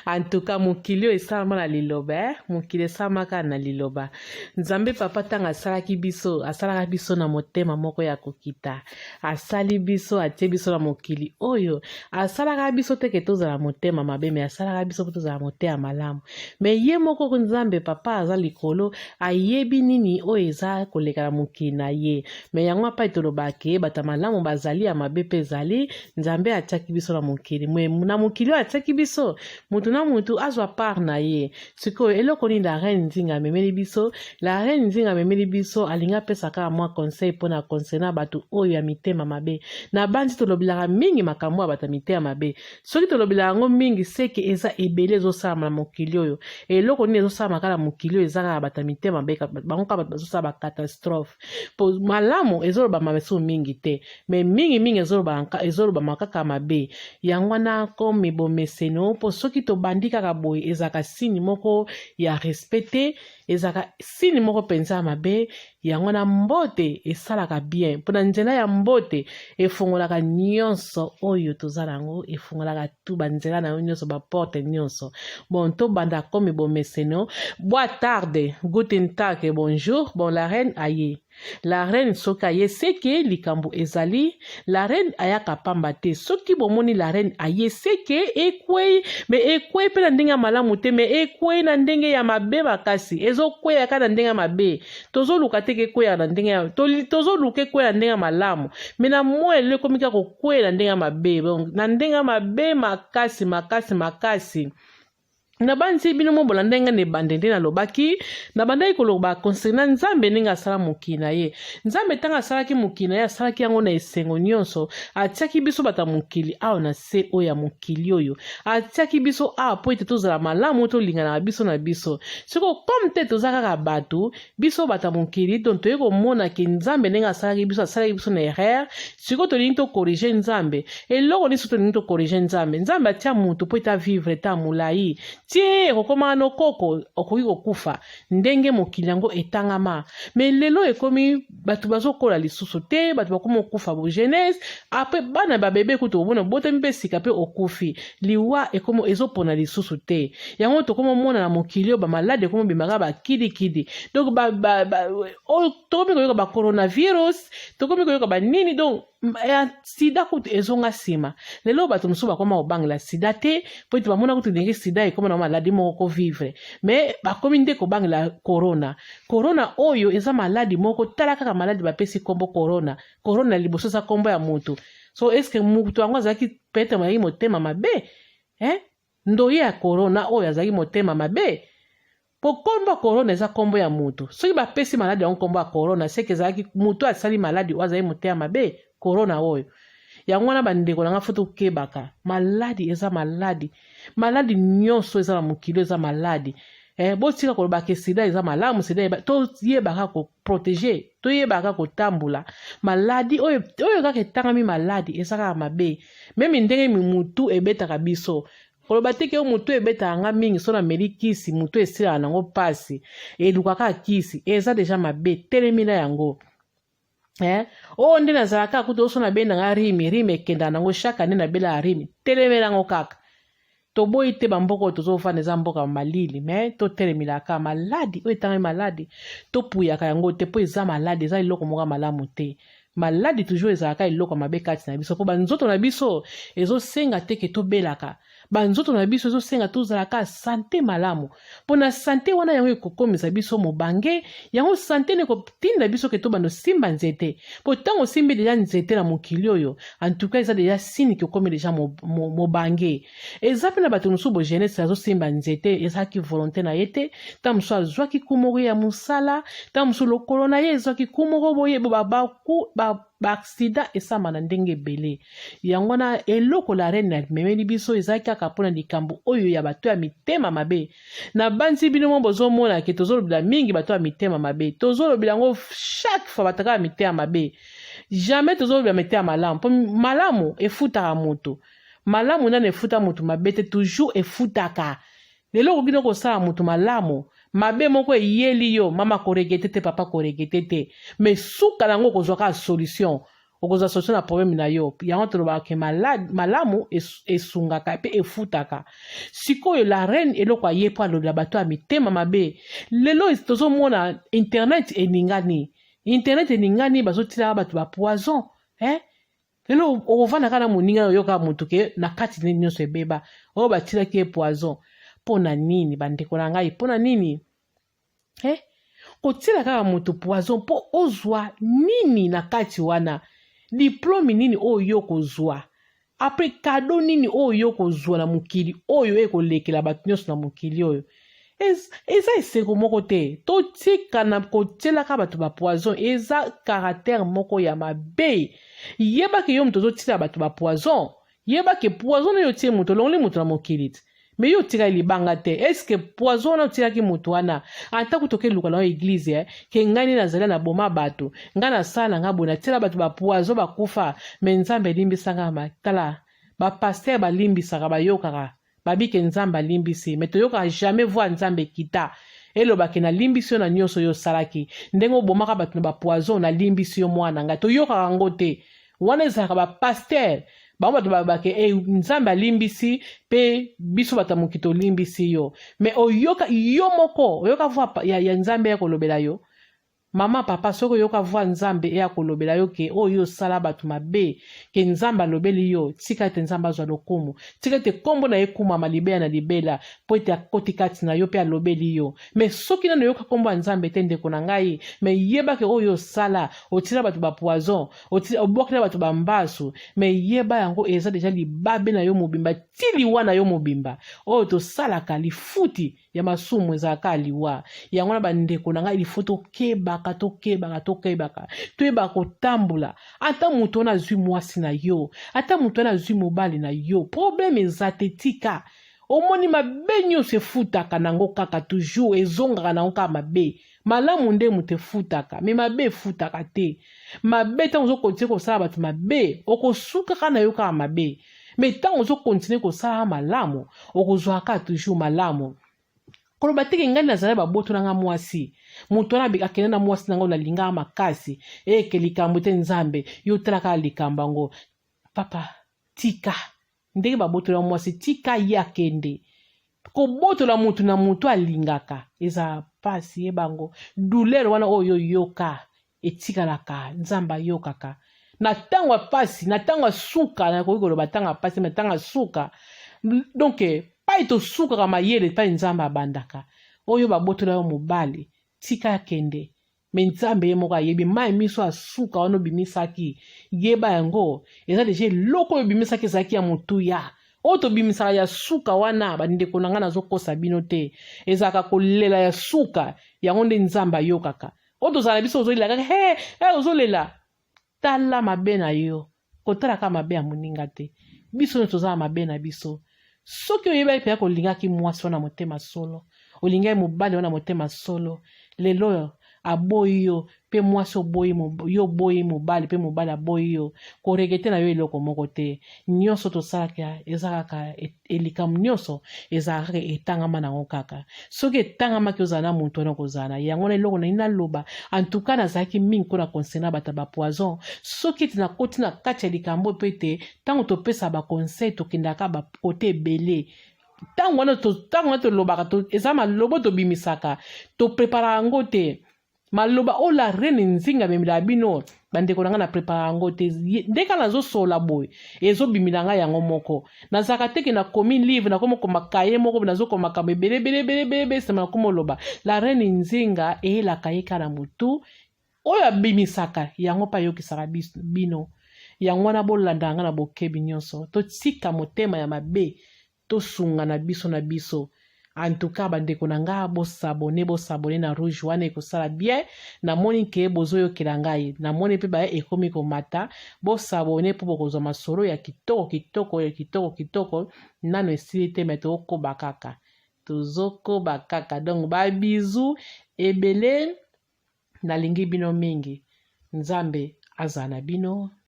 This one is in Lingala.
En tout cas, mokili oyo esalama na liloba, eh? Mokili esalama kaka na liloba. Nzambe papa ntango asalaki biso, asalaka biso na motema moko ya kokita. Asali biso, atie biso na mokili oyo. Asalaka biso te ke tozala motema mabe, me asalaka biso mpo tozala motema malamu. Me ye moko Nzambe papa aza likolo, ayebi nini oyo eza koleka na mokili na ye. Me yango apai tolobaka ke bato ya malamu bazali, ya mabe mpe ezali. Nzambe atiaki biso na mokili, me na mokili oyo atiaki biso, motu na motu azwa part na ye. Sikoyo eloko nini la reine Nzinga amemeli biso? La reine Nzinga amemeli biso, alingi apesa kaka mwa conseil mpo na concernant bato oyo ya mitema mabe. Na banzi tolobelaka mingi makambo ya bato ya mitema mabe. Soki tolobelaka yango mingi, seke eza ebele ezosalama na mokili oyo. Eloko nini ezosalama kaka na mokili oyo? Eza kaka bato ya mitema mabe, bango kaka bato bazosala bacatastrophe. Po malamu ezolobama lisusu mingi te, me mingi mingi ezolobama kaka mabe. Yango wana komi bomeseno, mpo soki tobandi kaka boye, ezalaka signe moko ya respect te, ezalaka signe moko mpenza ya mabe. Yango wana mbote esalaka bien, mpo na nzela ya mbote efungolaka nyonso oyo toza na yango, efungolaka tu banzela na yo nyonso, baporte nyonso. Bon, tobanda komi bomeseno. Boa tarde, guten tag, bonjour. Bon, la reine aye. La reine soki aye, seke likambo ezali. La reine ayaka pamba te. Soki bomoni la reine aye, seke ekwei, me ekwei mpe na ndenge ya malamu te, me ekwei na ndenge ya mabe makasi. Ezokweya kaka na ndenge ya mabe. Tozoluka te ke ekweya na ndenge ya, tozoluka ekweya na ndenge ya malamu, me na mwa lelo ekomi kaka kokweya na ndenge ya mabe. Donc na ndenge ya mabe makasi makasi makasi. Nabanzi bino mobola ndenge na ebande nde nalobaki, nabandaki koloba concernant Nzambe ndenge asala mokili na ye. Nzambe ntango asalaki mokili na ye, asalaki yango na esengo nyonso. Atiaki biso bato ya mokili awa na se oyo ya mokili oyo, atiaki biso awa mpo ete tozala malamu, tolinganaka biso na biso. Sikoyo comme te toza kaka bato, biso bato ya mokili, donc toyei komona ke Nzambe ndenge asalaki biso, asalaki biso na erreur. Sikoyo tolingi tokorige Nzambe. Eloko nini? Soki tolingi tokorige Nzambe, Nzambe atia motu mpo ete avivre ta molai tie, ekokomaka nokoko, okoki kokufa ndenge mokili yango etangama. Me lelo ekomi bato bazokola lisusu te, bato bakomi kokufa bo jeunesse, apres bana babebe kutu obona obotami mpe sika mpe okufi. Liwa ekomi ezopona lisusu te. Yango tokomi omona na mokili oyo bamaladi ekomi obimaka bakilikili. Donc ba, ba, ba, oyo tokomi koyoka ba coronavirus, tokomi koyoka banini. Donc ya sida kutu ezonga nsima. Lelo bato mosusu bakoma kobangela sida te, mpo ete bamona kutu ndenge sida ekoma na maladi moko kovivre, me bakomi nde kobangela corona. Corona oyo eza maladi moko, tala kaka maladi bapesi nkombo corona. Corona liboso eza nkombo ya motu. So eske motu yango azalaki peut-être azalaki motema mabe, eh? Ndoyi ya corona oyo azalaki motema mabe, po kombo ya corona eza kombo ya mutu. Soki bapesi maladi yango kombo ya corona, seke ezalaki mutu asali maladi oyo azali motema mabe, corona oyo. Yango wana bandeko na nga, fo tokebaka. Maladi eza maladi, maladi nyonso eza na mokili eza maladi. Botika koloba ke sida eza malamu, sida toyebaka koprotege, toyebaka kotambola. Maladi oyo, oyo kaka etangami maladi, eza kaka mabe. Meme ndenge mutu ebetaka biso, koloba te ke oyo motu ebetaka nga mingi, so nameli kisi motu esilaka nango mpasi, elukaka kisi, eza deja mabe, telemi na yango. Oyo nde nazalaka kutu oso nabenda nga rimi, rimi ekendaka nango chaque année, nabelaka rimi, telemela yango kaka. Toboyi te bamboka oyo tozofanda eza mboka malili, me totelemelaka maladi oyo etangami maladi, topuyaka yango te, mpo eza maladi, eza eloko moko ya malamu te. Maladi toujours ezalaka eloko ya mabe kati na biso, mpo banzoto na biso ezosenga te ke tobelaka. Banzoto na biso ezosenga tozalaka sante malamu, mpo na sante wana yango ekokomisa biso mobange. Yango sante nde ekotinda biso ke tobanda osimba nzete, mpo ntango osimbi deja nzete na mokili oyo, en tout cas eza deja signe ke okomi deja mobange. Eza mpe na bato mosusu bo jeunesse azosimba nzete, ezalaki volonté na ye te. Ntango mosusu azwaki ku moko ya mosala, ntango mosusu lokolo na ye ezwaki ku moko boye, bo babaku ba baaksida esama na ndenge ebele. Yango wana eloko la reine amemeli biso ezalaki kaka mpona likambo oyo ya bato ya mitema mabe. Nabanzi bino mo bozomona ke tozolobela mingi bato ya mitema mabe, tozolobela yango chaque fois, bato kaka ya mitema mabe. Jamais tozolobela mitema malamu, mpo malamu efutaka moto. Malamu nano efuta moto mabe te, toujours efutaka. Lelo okoki no kosala moto malamu, mabe moko eyeli yo, mama koregete te, papa koregete te, me suka na yango okozwa kaka solution. Okozwa solution na problème na yo. Yango tolobaka ke malamu esungaka mpe efutaka. Sikoyo la reine, eloko aye mpo alobela bato ya mitema mabe. Lelo tozomona internet eningani, internet eningani, bazotilaka bato bapoison, eh? Lelo okovanda kaka na moninga, oyoka motu ke na kati nini nyonso ebeba, oyo batilaki ye poison. Mpo na nini, bandeko na ngai? Mpo na nini, eh? Kotiela kaka moto poison mpo ozwa nini na kati wana? Diplôme nini oyo yo kozwa après? Cadeau nini oyo yo kozwa na mokili oyo ekolekela bato nyonso na mokili oyo? Eza eseko moko te. Totika na kotielaka bato bapoison, eza caractère moko ya mabe. Yebaki yo moto ozotiela bato bapoison, yebaki poison oyo otie moto, olongoli moto na mokili te, mais yo otikali libanga te. Est-ce poison wana otielaki moto wana, ata kutu okeluka na yo église, eh, ke ngai nde nazali na boma bato, ngai nasala na ngai boye, natiela bato bapoison, bakufa, mais Nzambe elimbisanga. Ma tala, bapasteur balimbisaka, bayokaka babike Nzambe alimbisi, mais toyokaka jamais voix Nzambe ekita elobaki: "Nalimbisi yo na nyonso oyo osalaki, ndenge obomaka bato na bapoison, nalimbisi yo, mwana ngai." Toyokaka yango te. Wana ezalaka bapasteur bango bato balobaka e Nzambe alimbisi, mpe biso bato ya mokili tolimbisi yo. Mais oyoka yo moko, oyoka voix ya Nzambe ya kolobela yo? Mama, papa, soki oyoka voix Nzambe eya kolobela yo ke oyo osala bato mabe, ke Nzambe alobeli yo, tika ete Nzambe azwa lokumu, tika ete nkombo na ye ekumama libela na libela, mpo ete akoti kati na yo mpe alobeli yo. Mais soki nano oyoka nkombo ya Nzambe te, ndeko na ngai, mais yebake oyo osala, otila bato bapoison, obwakela bato bambasu, mais yeba yango eza déjà libabe na yo mobimba, ti liwa na yo mobimba. Oyo tosalaka, lifuti ya masumu ezalaka liwa. Yango wana, bandeko na ngai, il faut tokebaka, tokebaka, tokebaka, toyebaka kotambola. Ata moto wana azwi mwasi na yo, ata moto wana azwi mobali na yo, problème eza te, tika. Omoni, mabe nyonso efutaka nango kaka, toujours ezongaka nango kaka mabe. Malamu nde moto efutaka, mais mabe efutaka te. Mabe, ntango ozocontinuer kosala bato mabe, okosukaka na yo kaka mabe. Mais ntango ozocontinuer kosala malamu, okozwaka toujours malamu. Koloba teke ngai nazali, baboto na nga mwasi, moto wana akende na mwasi na ngai nalingaka makasi, eke likambo te. Nzambe, yo talaka likambo yango. Papa, tika ndenge babotola mwasi, tika ye akende. Kobotola motu na motu alingaka eza pasi. Ye bango douleur wana oyo oyoka etikalaka, Nzambe ayokaka na ntango ya pasi, na ntango ya suka. Nakoki koloba ntango ya pasi, mais ntango ya suka, donc pai tosukaka mayele, pai Nzambe abandaka. Oyo babotola yo mobali, tika akende, mais Nzambe ye moko ayebi mai miso asuka wana obimisaki. Yeba yango eza déjà eloko oyo obimisaki ezalaki ya motuya. Oyo tobimisaka ya suka wana, bandeko na ngai, nazokosa bino te, ezalaka kolela ya suka. Yango nde Nzambe ayokaka. Oyo tozala na biso, ozolela kaka he he, ozolela, tala mabe na yo, kotalaka mabe ya moninga te. Biso nyonso tozala mabe na biso. Soki oyebaki mpenza kolingaki mwasi wana motema solo, olingaki mobali wana motema solo, lelo oyo aboyi yo, mpe mwasi oboyi yo, oboyi mobali, mpe mobali aboyi yo, koregretter na yo eloko moko te. Nyonso tosalaka eza kaka elikambo, nyonso ezalaka kaka etangama nango kaka. Soki etangamaki ozala na motu wana, kozala na yango. Na eloko nani naloba, en tout cas nazalaki mingi mpona concerner bato ya bapoison. Soki ete nakoti na kati ya likambo, mpe ete ntango topesa baconseil, tokendaka bakote ebele. Ntango wana tolobaka, eza maloba tobimisaka, topreparaka yango te. Maloba oyo la reine Nzinga amemelaka bino, bandeko na ngai, na prépare yango te. Nde kaka nazosola boye, ezobimela ngai yango moko. Nazalaka teke nakomi livre, nakomi okoma kaye moko, nazokoma makambo ebele ebele ebele ebele ebele, nsima nakomi oloba. La reine Nzinga eyelaka ye kaka na motu oyo abimisaka yango mpe ayokisaka bino yango wana. Bolanda yanga na bokebi nyonso, totika motema ya mabe, tosunga na biso na biso. En tout cas, bandeko na nga, bos'abonner, bos'abonner na rouge wana, ekosala bien. Namoni ke bozoyokela ngai, namoni mpe baye ekomi komata. Bos'abonner mpo bokozwa masolo ya kitoko kitoko, ya kitoko kitoko. Nano esili te, mais tokokoba kaka, tozokoba kaka. Donc babisous ebele, nalingi bino mingi. Nzambe azala na bino.